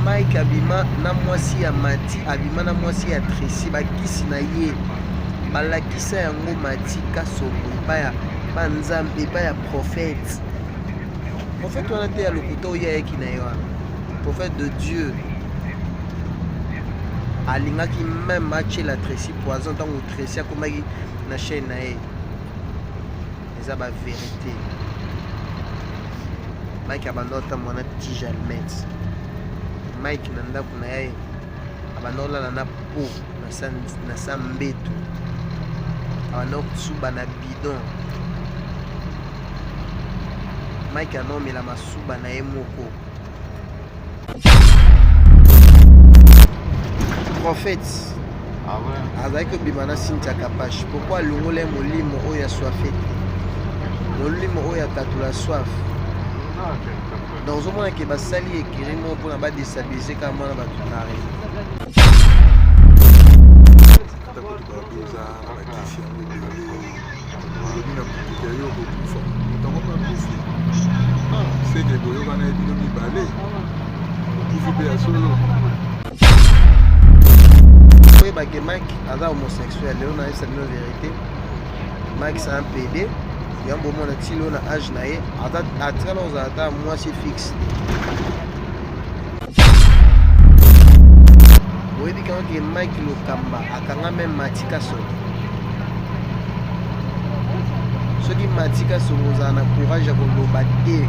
Mike abima na mwasi ya Mati, abima na mwasi ya Tracy, bakisi na ye balakisa yango Mati Kasongo epai ya banzambe, epai ya prophète. Prophète wana te ya lokuta oyo ayaki na ye wana, prophète de Dieu alingaki meme atiela Tracy poison ntango Tracy akomaki na chaîne na ye. Eza ba verite. Mike abanda otambola na tige almete. Mike na ndako na ye abanda olala na po na sa mbeto, abanda kosuba na bidon. Mike abanda komela masuba na ye moko. Prophète Ah ouais. azalaki kobima na Cynthia Kapash. Pourquoi alongola ye molimo oyo ya soife te, molimo oyo ya katula soif? Donc ozomona ke basali ekiri moko mpona badestabilize kaka mwana bato carré. Ata kutu badoza na bakisi yango ebele, olobi na motu ya yo okokufa, moto yango mpe akufi, seke boyokana ye bino mibale, okufi mpe ya solo. Oyeba ke Mike aza homosexuel. Lelo nayebisa bino vérité, Mike c'est un PD. Yango bomona ti lelo na age na ye atikala kozala ata mwasi fixe te. Oyebi kaka ke Mike Lokamba akanga meme Mati Kasongo. Soki Mati Kasongo ozala na courage ya koloba te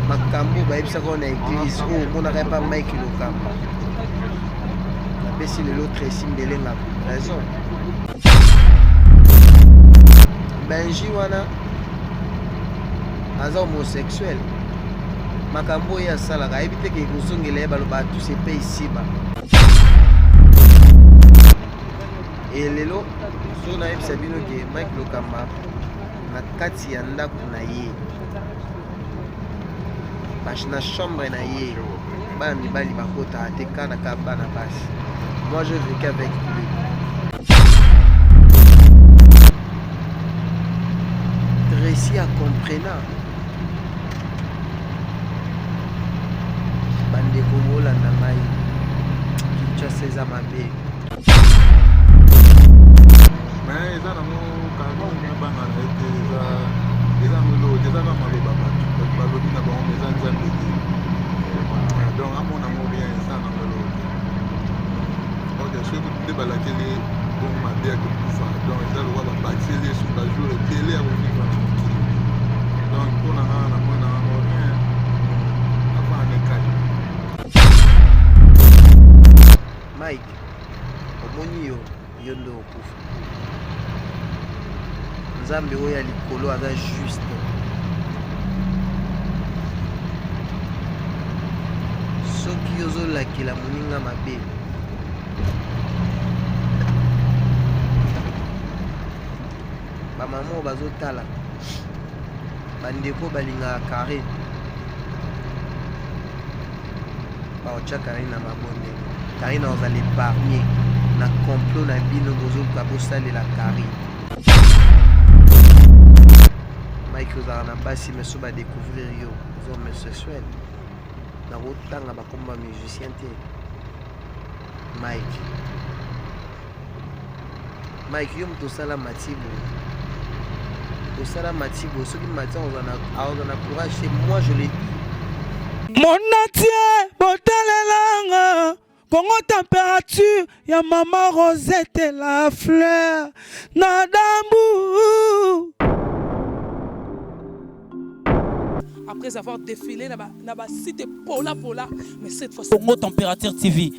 makambo bayebisaka na église oyo omonaka epa Mike Lokamba, napesi lelo Tracy Mbelenga raison. Benji wana aza homosexuel, makambo oyo asalaka ayebi te ke ekozongela ye, baloba tous epe isiba. E lelo soki nayebisa bino ke Mike Lokamba na kati ya ndako na ye, na chambre na ye, bana mibali bakotaka te, kaka na kaka bana basi. Moi je vécu avec lui. Tracy a comprena. Bandeko bolanda ngai, Kinshasa eza mabe. Mais eza nango carton nabanga na ye te, eza eza ngo eloko te, eza kaka maloba bato bato balobi na bango, mais eza nzambe te. Donc amona yango rien, eza nango eloko te. Ok, soki nde balakeli bongo mabe ya kokufa, donc eza lokwa babakiseli ye soki bajour ebele ya kovivre na mokili. Donc mpo na nga namona yango rien, afana ekali. Mike, omoni yo, yo nde okufa. Nzambe oyo ya likolo aza juste. Soki ozolakela moninga mabe, bamama oyo bazotala, bandeko balingaka Carine, baotya Carine na mabondeli. Carine ozala épargne na complot na bino bozoluka bosalela Carine. Mike ozalaka na basi, mais so badécouvrir yo oza homosexuel, nakotanga bakombo ya musicien te. Mike, Mike, yo moto osala matibo, osala matibo. Soki mati akozala na courage te, moi je le dis. Monatie botalelanga Congo température ya mama Rosette la fleur na dambu. Après avoir défilé na ba, na ba site Pola Pola, mais cette fois Congo Température TV.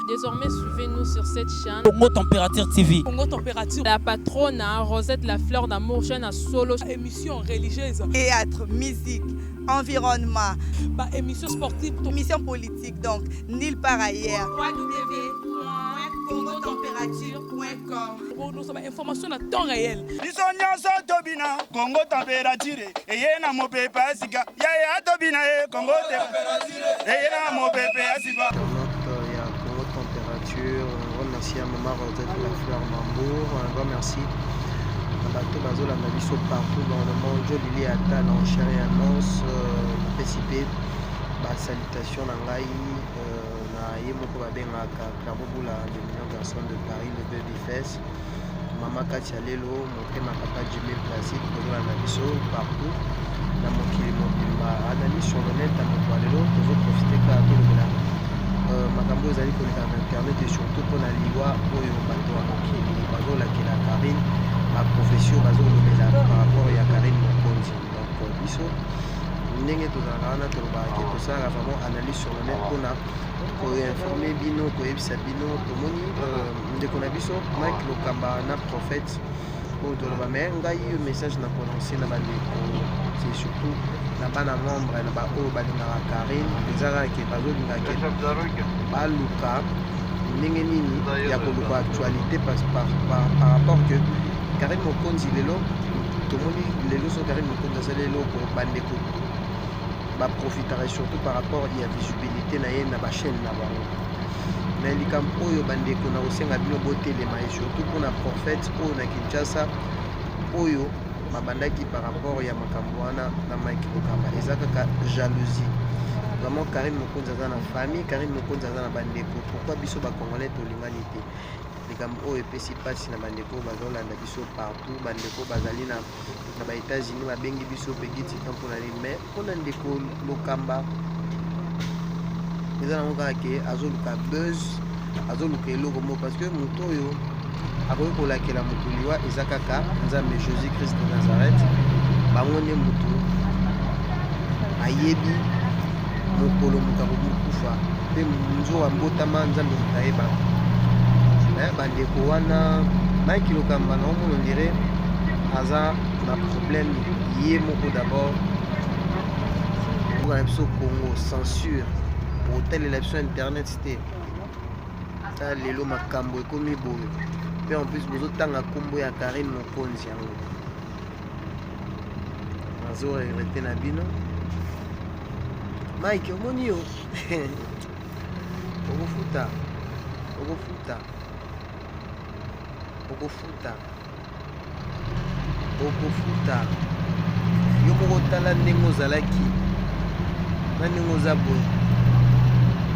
Désormais, suivez-nous sur cette chaîne. Congo Température TV. Congo Température. La patronne, hein, Rosette la fleur d'amour, chaîne à solo. Émission religieuse. Théâtre, musique, environnement. Bah, émission sportive. Émission politique, donc nulle part ailleurs. www.congotemperature.com. Nous sommes information à temps réel. Biso nyonso tobina Congo température eye na mopepe ya sika yaya tobina ye Congo eye na mopepe ya sika. Internaute ya Congo Température, un grand merci à Maman Rosette La Fleur Mambourg, un grand merci na bato bazolanda biso partout dans le monde. Jolili Atal en chair et annonce, napesi mpe Ba salutations na ngai na ye moko babengaka Claro Bula, le mignon garçon de Paris, le baby face, mama kati ya lelo motema, papa Jimmy Placide. Kozolanda biso partout na mokili mobimba. Analyse sur le net ya moto ya lelo, tozoprofite kaka tolobela makambo oyo ezali koleka na internet et surtout mpona liwa oyo bato ya mokili bazolakela Karine, baprophétie oyo bazolobela par rapport ya Karine Mokonzi. Donc biso ndenge tozalaka wana, tolobaka ke tosalaka vraiment analyse sur le net mpona koinforme bino, koyebisa bino. Tomoni ndeko na biso Mike Lokamba na prophète oyo toloba. Mais ngai yo message na prononce na bandeko, c'est surtout na bana membre, na baoyo balingaka Karine, eza kaka ke bazolinga ke baluka ndenge nini ya koluka actualité par rapport que Karine Mokonzi. Lelo tomoni, lelo so Karine Mokonzi asali eloko, bandeko baprofitaka surtout par rapport ya visibilité na ye na bachaîne na bango. Mais likambo oyo, bandeko, na kosenga bino botelema, et surtout mpona prophète oyo na Kinshasa oyo babandaki par rapport ya makambo wana na Mike Lokamba, eza kaka jalousie. Vraiment, Karine Mokonzi aza na famille, Karine Mokonzi aza na bandeko. Pourquoi biso bacongolais tolingani te? Likambo oyo epesi mpasi na bandeko bazolanda biso partout. Bandeko bazali na baÉtats-Unis babengi biso Pegi Titan mpona nini? Mais mpona ndeko Lokamba, eza nango kaka ke azoluka buzz, azoluka eloko moko, parce que moto oyo akoki kolakela moto liwa eza kaka Nzambe, Jésus Christ de Nazareth. Bango nde moto ayebi mokolo moto akokufa mpe nzoka mbotama Nzambe moto ayebaka. Mais bandeko wana, Mike Lokamba na omona on dirait aza na problème ye moko. D'abord mboka na biso Congo, censure, kotalela biso internet te. Ta lelo makambo ekomi boye, mpe en plus bozotanga nkombo ya Karine Mokonzi. Yango nazo regretter na bino. Mike, omoni yo, okofuta, okofuta, okofuta, okofuta yo moko. Tala ndenge ozalaki na ndenge oza boye.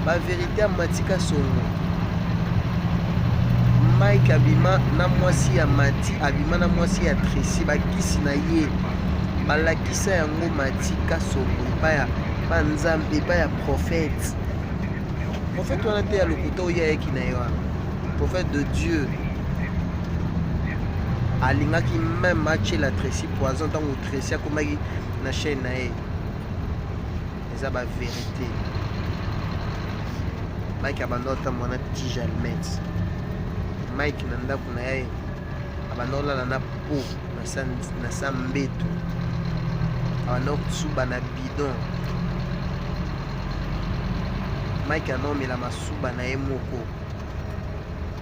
Bavérité ya Matika Songo, Mike abima na mwasi ya Mati, abima na mwasi ya Tracy, bakisi na ye balakisa yango Matika Songo epai ya banzambe, epai ya prophète. Prophète wana te ya lokuta oyo ayaki na ye wana, prophète de Dieu, alingaki même atiela Tracy poison ntango Tracy akomaki na chaîne na ye. Eza bavérité. Mike abanda otambola na tige almet. Mike na ndako na ye abanda olala na po na sa mbeto, abanda kosuba na bidon. Mike abanda omela masuba na ye moko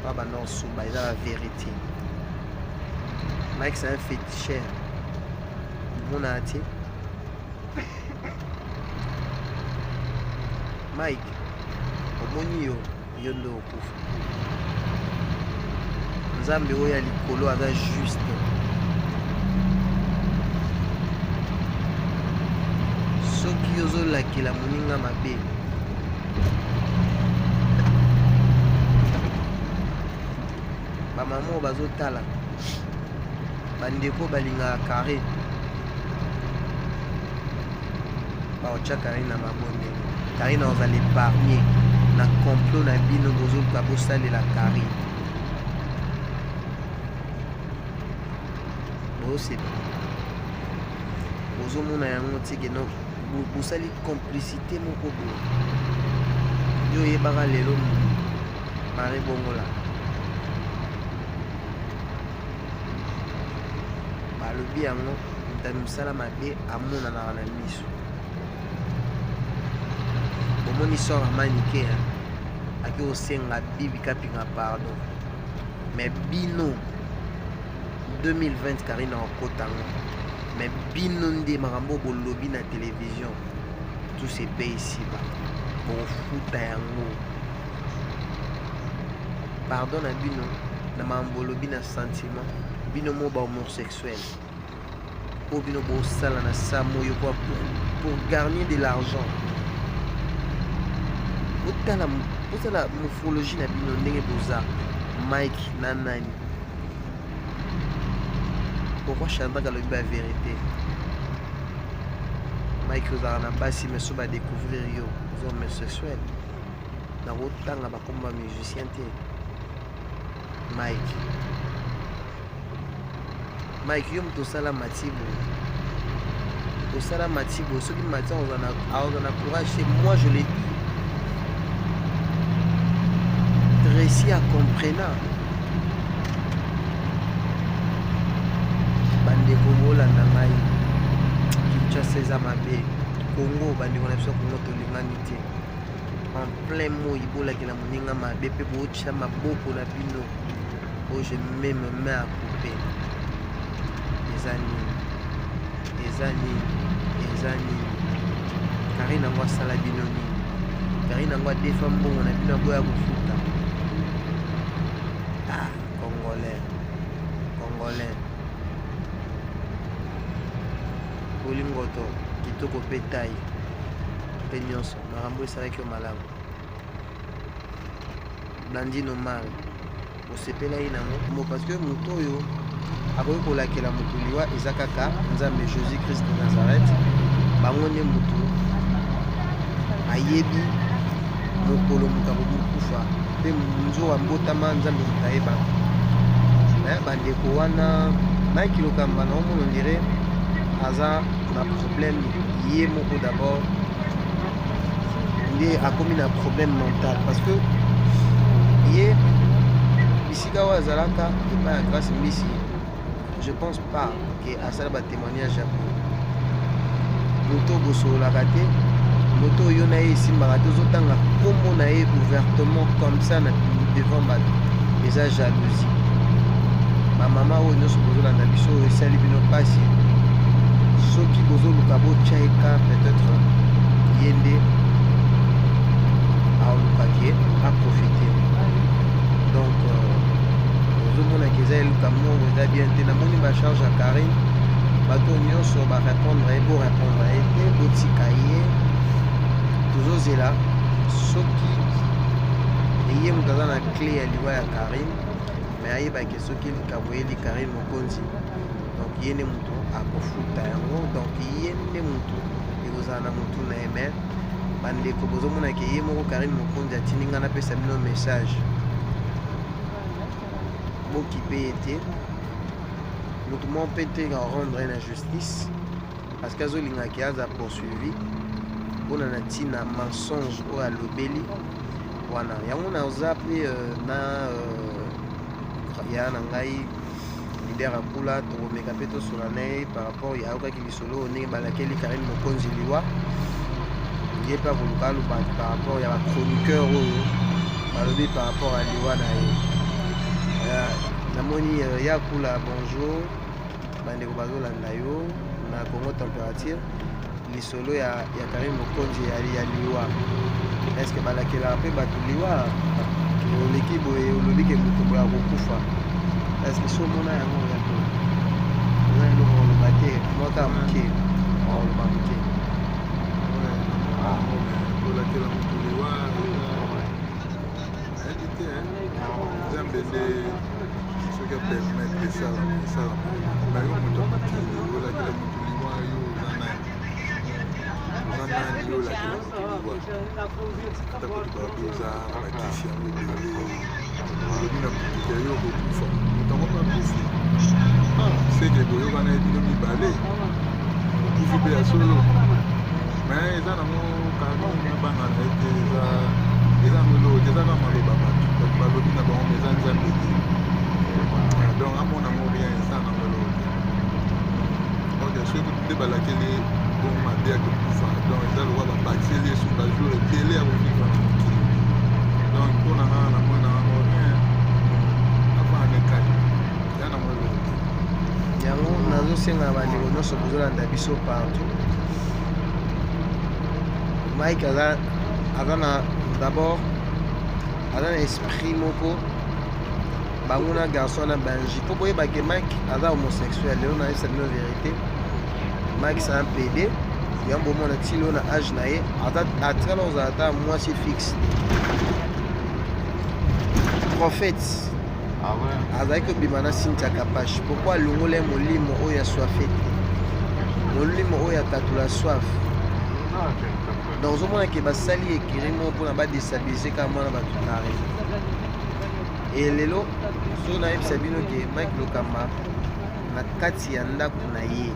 po abanda kosuba. Eza bavérité. Mike, c'est un féticheur, omonaka te. Mike, omoni yo, yo nde okufa. Nzambe oyo ya likolo aza juste. Soki ozolakela moninga mabe, bamama oyo bazotala, bandeko balingaka Karine, baotya Karine na mabondeli. Karine ozala épargne na complot na bino bozoluka bosalela Karine. Bosepa, bozomona yango tike no bosali complicité moko boye. Yo oyebaka lelo Marie Bongola, balobi yango, moto ya mosala mabe amonanaka na miso. Bomoni sor Amanike ake kosenga Bibi Kapinga pardon. Mais bino 2020 Karine akota yango, mais bino nde makambo bolobi na télévision, tout se paye ici-bas. Bokofuta yango. Pardon na bino na makambo bolobi na sentiment. Bino mo bahomosexuel oyo bino bosala na sa moyo pour gagner de l'argent. Botala, botala morphologie na bino ndenge boza. Mike na nani? Pourquoi Shadrack alobi ba vérité? Mike ozalaka na basi mais so ba découvrir yo oza homosexuel. Nakotanga bakombo ya musicien te. Mike. Mike yo moto osala matibo. Osala matibo soki mati akozala na courage te moi je le dis. Tracy a comprena. Bandeko bolanda ngai. Kinshasa eza mabe. Congo bandeko na biso Congo tolingani te. En plein moi bolakela moninga mabe mpe botya maboko na bino. Oyo je mets mes mains à couper. Eza nini? Eza nini? Eza nini? Karine yango asala bino nini? Karine yango adefa mbongo na bino aboya kofuta. Ah, Congolais. Congolais. Bolingoto, kitoko mpe taille mpe nyonso makambo esalaki yo malamu. Blandine Omar osepelaki nango mo parce que moto oyo akoki kolakela moto liwa eza kaka Nzambe Jésus Christ de Nazareth. Bango nde moto ayebi mokolo moto akokufa mpe nzoka mbotama Nzambe moto ayebaka. Mais bandeko wana Mike Lokamba na omona ondire aza na problème ye moko d'abord nde akomi na problème mental parce que ye bisika oyo azalaka epai ya Grâce Mbisi, je pense pas ke asala ba témoignage ya boye. Moto bosololaka te, moto oyo na ye esimbaka te, ozotanga nkombo na ye ouvertement comme ça na devant bato, eza jalousie. Bamama oyo nyonso bozolanda biso, oyo esali bino mpasi, soki bozoluka botya ye ka peut-être ye nde aolukaki ye aprofite. Donc ozomonaki eza eluka moko eza bien te. Namoni bacharge ya Karine, bato nyonso barépondre ye, borépondre ye te, botika ye. Tozozela soki ye moto aza na clé ya liwa ya Karine, mais ayebaki soki likambo eyeli Karine Mokonzi, donc ye nde moto akofuta yango, donc ye nde moto ekozala na motu na ye. Mais bandeko bozomonaki ye moko Karine Mokonzi atindi ngai napesa bino message, bokipe ye te, moto moko mpe te rendre ye na justice parce que azolingaki aza poursuivi mpona na ntina mensonge oyo alobeli wana. Yango naza mpe na ya na ngai leader akula, tokomeka mpe tosola na ye par rapport ya ayokaki lisolo oyo ndenge balakeli Karine Mokonzi liwa. Ye mpe akoluka aloba par rapport ya bachroniqueur oyo balobi par rapport ya liwa na ye. Namoni ya kula, bonjour bandeko bazolanda yo na Congo Température. Lisolo ya Karine Mokonzi ya liwa, est ce que balakelaka mpe bato liwa? Oleki boye olobi ke moto boye akokufa, est ce que so omona yango ya ko oza eloko koloba te? Mwa kaka moke oloba moke. Kolakela moto liwa, nayebi te. Nzambe nde soki apermettre esalama, esalama na yo. Moto ya mokili olakela moto liwa, yo oza nani? Oza nani yo olakela moto liwa? Ata kutu babi oza na bakisi yango ebele, olobi na motu ya yo okokufa, moto yango mpe akufi, seke boyokana ye bino mibale, okufi mpe ya solo. Mais eza nango Karine nabanga na ye te, eza yango eloko te, eza kaka maloba bato bato balobi na bango, mais eza Nzambe te. Donc amona yango rien, eza nango eloko te. Donc soki nde balakeli bongo mabe ya kokufa, donc eza lokwa babakiseli ye su bajour ebele ya kovivre na mokili. Donc mpo na nga, namona yango rien, afana nekali ya nango eloko te. Yango nazosenga bandeko nyonso bozolanda biso partout, Mike aza na d'abord aza na esprit moko bango na garçon na Benji, mpo boyebake Mike aza homosexuel. Lelo nayebisa bino vérité, Mike c'est un PD. Yango bomona ti lelo na age na ye atikala kozala ata mwasi fixe. Prophète ah azalaki kobima na Cynthia Kapash. Pourquoi alongola ye molimo oyo ya soife te, molimo oyo ya katula soif? Donc ozomona ke basali ekiri moko mpona badestabilize kaka mwana bato carré. E lelo soki nayebisa bino ke Mike Lokamba na kati ya ndako na ye,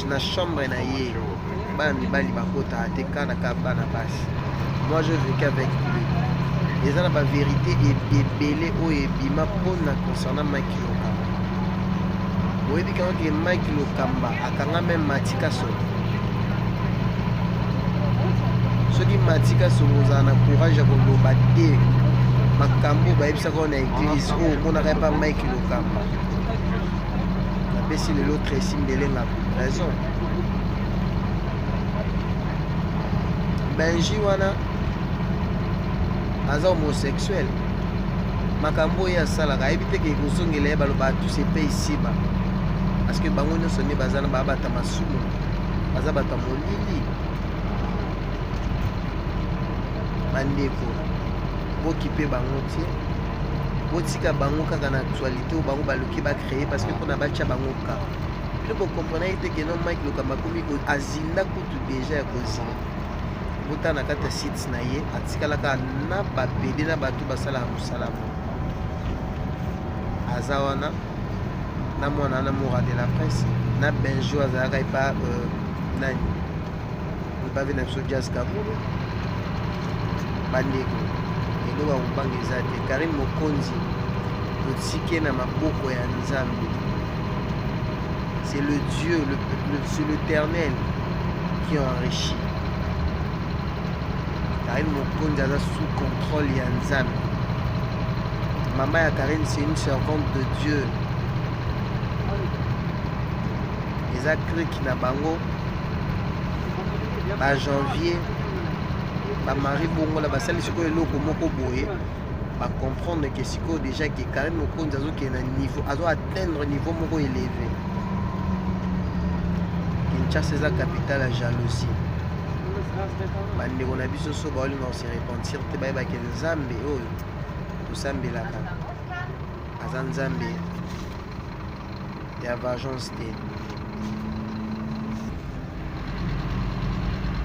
na chambre na ye, bana mibali bakotaka te, kaka kaka bana basi. Moi, je vécu avec lui. Eza na baverité ebele oyo ebima mpona concernant Mike Lokamba. Boyebi kaka ke Mike Lokamba akanga meme Mati Kasongo. Soki Mati Kasongo ozala na courage ya koloba te makambo bayebisaka oyo na église oyo omonaka epa Mike Lokamba, napesi lelo Tracy Mbelenga raison. Benji wana aza homosexuel. Makambo oyo asalaka, ayebi te ke ekozongela ye. Balobaka tous epe isiba, parce que bango nyonso nde baza na babata masumu, baza bato ya molili. Bandeko, bokipe bango te, botika bango kaka na actualité oyo bango baluki bacréer, parce que mpona batya bango ka bino bokomprenaki te ke no Mike Lokamba akomi azinda kutu deja ya kozinda. Botala na kati ya site na ye, atikalaka na bapede na bato basalaka mosala mo aza wana na mwana wana Mora de la presse na Benjo azalaka epa nani, epa na biso Jazz Kabulu. Bandeko, eloko ya kobanga eza te. Karine Mokonzi, totike na maboko ya Nzambe. C'est le Dieu, c'est l'Éternel qui enrichit. Karine Mokonzi aza sous contrôle ya Nzambe. Mama ya Karine, c'est une servante de Dieu. Eza clique na bango, bajanvier, bamari bongola, basali sikoyo eloko moko boye, bacomprendre ke sikoyo déjà ke Karine Mokonzi azokende na niveau, azo atteindre niveau moko élevé. Kinshasa eza capitale ya jalousie. Bandeko na biso, so baolinga kose repentir te, bayebake Nzambe oyo tosambelaka aza Nzambe ya vengeance te.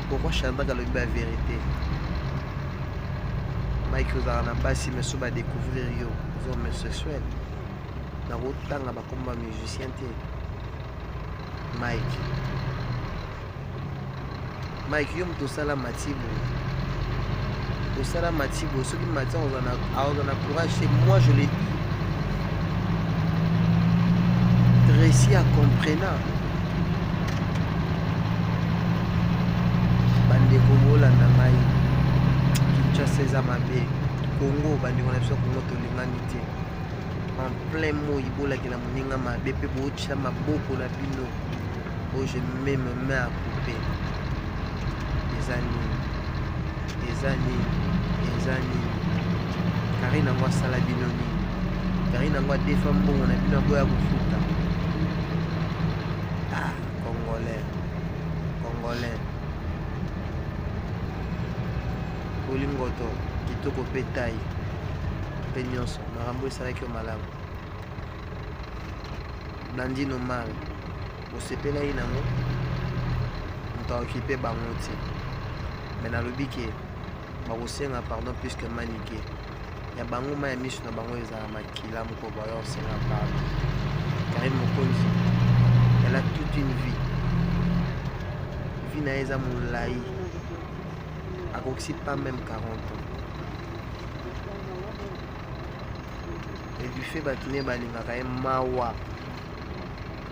Pourquoi Shadrack alobi bavérité? Mike, ozalaka na basi, mais so badécouvrir yo oza homosexuel, nakotanga bakomba musicien te. Mike, Mike, yo moto osala matibo, osala matibo. Soki mati aoza na courage te, moi je le dis, Tracy acomprena. Bandeko, bolanda ngai, Kinshasa eza mabe. Congo, bandeko na biso Congo, tolingani te. En plein moi, bolakela moninga mabe mpe bootya maboko na bino oyo. Je mets mes mains à couper. Eza nini? Eza nini? Eza nini? Karine yango asala bino nini? Karine yango adefa mbongo na bino, aboya kofuta. Ah, Congolais, Congolais, bolingoto kitoko mpe tai mpe nyonso, makambo esalaki yo malamu. Blandine Omar, bosepelaki nango, moto aokipe bango te. Me nalobi ke bakosenga pardon, puisque manike ya bango, mai ya miso na bango ezala makila moko, baya kosenga pardon. Karine Mokonzi, elle a toute une vie. Vie na ye eza molai, akokisi pas même 40 ans. Et du fait bato ne balingaka ye, mawa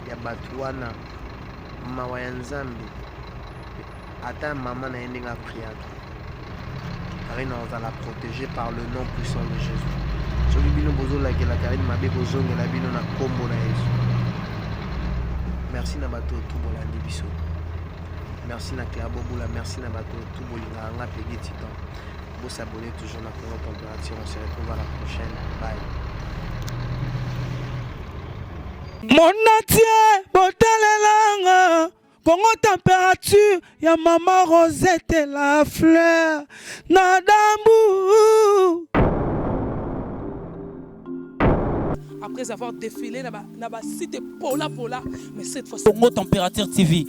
ya bato wana, mawa ya Nzambe. Ata mama na ye ndenge apriaka, Karine azala protégé par le nom puissant de Jésus. Soki bino bozolakela Karine mabe, kozongela bino na nkombo na Yesu. Merci na bato tu bolandi biso. Merci na Claire Bobola. Merci na bato tu bolingaka nga Pegi Titan. Bosabonner toujours na Congo Température. On se retrouve à la prochaine. Bye. Monde entier botalelanga Congo température ya mama Rosette la fleur na dambu. Après avoir défilé na ba, na ba site pola pola, mais cette fois Congo Température TV.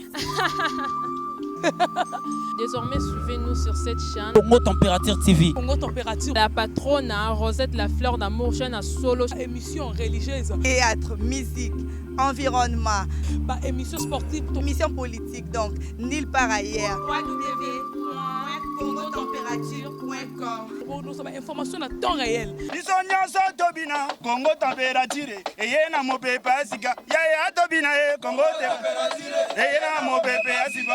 Désormais, suivez-nous sur cette chaîne. Congo Température TV. Congo Température. La patronne, hein, Rosette la fleur d'amour, chaîne à solo. Émission religieuse. Théâtre, musique, environnement. Bah, émission sportive. Émission politique, donc, nulle part ailleurs. www.congotemperature.com Nous sommes information à temps réel. Biso nyonso tobina Congo température eye na mopepe ya sika yaya tobina ye Congo eye na mopepe ya sika.